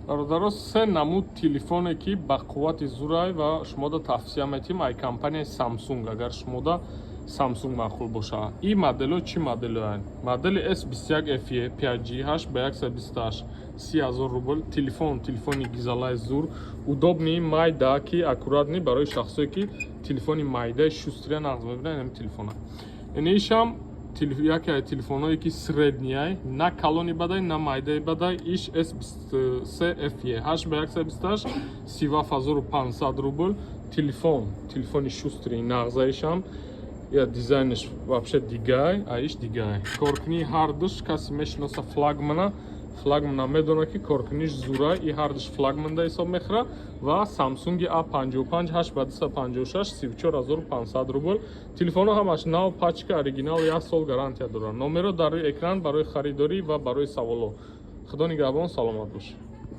Бародаро, се намуд телефоне, ки ба қуввати зурай ва шумода тавсия метиҳем ай компанияи Samsung, агар шумода Samsung маъқул бошад. Ин моделҳо чӣ моделҳоянд? Модели S21 FE 5G 8 ба 128, 30 000 рубл. Телефон, телефони гизалаи зур, удобный, майда, ки аккуратный, барои шахсое, ки телефони майдаи шустрия нағз мебинанд, ин телефона. Ишам яке аз телефонҳое, ки средний ай, на калони бадай, на майдаи бадай. Иш S23 FE 8 ба 128, 37 500 рубл. Телефон, телефони шустрый, нағзаишам я дизайнаш вообще дигай, аиш дигай. Коркунии ҳардуш, касе мешиноса флагмана, флагмана медона, ки коркуниш зура. И ҳардуш флагманда ҳисоб мехӯра. Ва Samsung A55 8 ба 256, 34 500 рубл. Телефонҳо ҳамаш нав, пачка оригинал, як сол гарантия доранд. Номеро дар рӯи экран барои харидорӣ ва барои саволҳо. Худо нигаҳбон, саломат бошед.